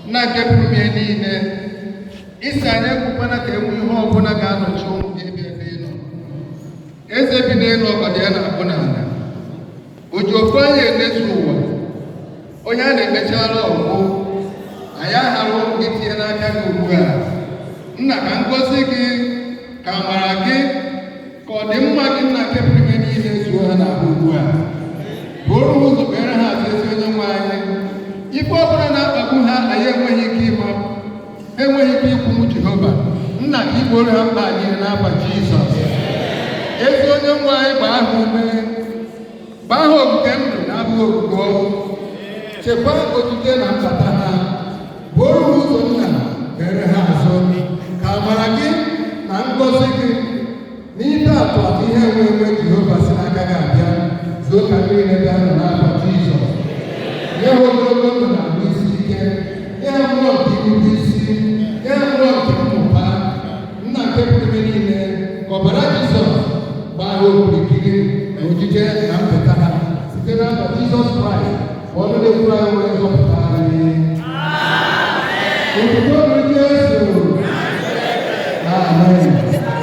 Nna nke pụrụ ime ihe niile, isi anyị ekwukwana ka enwe ihe ọbụla ga-anọchi ụmụ gị ebe ebe ị nọ. Eze bi n'elu, ọgọdọ ya na-akpụ n'ala, o ji ofu anya emezu ụwa, onye a na-emechara ọgwụ. Anyị aghara ụmụ gị tinye n'aka gị ugbu a, Nna, ka ngọzi gị, ka amara gị, ka ọdịmma gị, Nna nke pụrụ ime niile, zuo ha n'ahụ ugbu a. Bụrụ ha ụzọ, kpere ha azụ. Ezi onye nwe anyị, ife ọbụla na-akpagbu ha, anyị enweghị ike ịma, enweghị ike ikwunwu. Jehova Nna, ka igboro ha mkpa anyị n'afa Jizọs. Ezi onye nwe anyị, gbaa ha ume, gbaa ha ogige ndụ na-abụghị ogige ọnwụ. Chekwaa ogige na mbata ha. Bụrụ ha ụzọ, Nna, kpere ha azụ, ka amara gị na ngọzi gị n'ife atụ atụ ihe enwe enwe, Jehova, si n'aka gị abịa zuo ka mmiri n'ebe ha nọ n'afa Jizọs. Nye ha ogologo ndụ na ahụ isi ike. Nye ha mmụọ nke irube isi. Nye ha mmụọ nke mmụta. Nna nke pụrụ ime niile, ka ọbara Jizọs gbaa ha okirikiri na ojije na mpụta ha, site n'afa Jizọs Kraịst, ọnụ na-ekwuru anyị, nwere nzọpụta anyị. Otuto.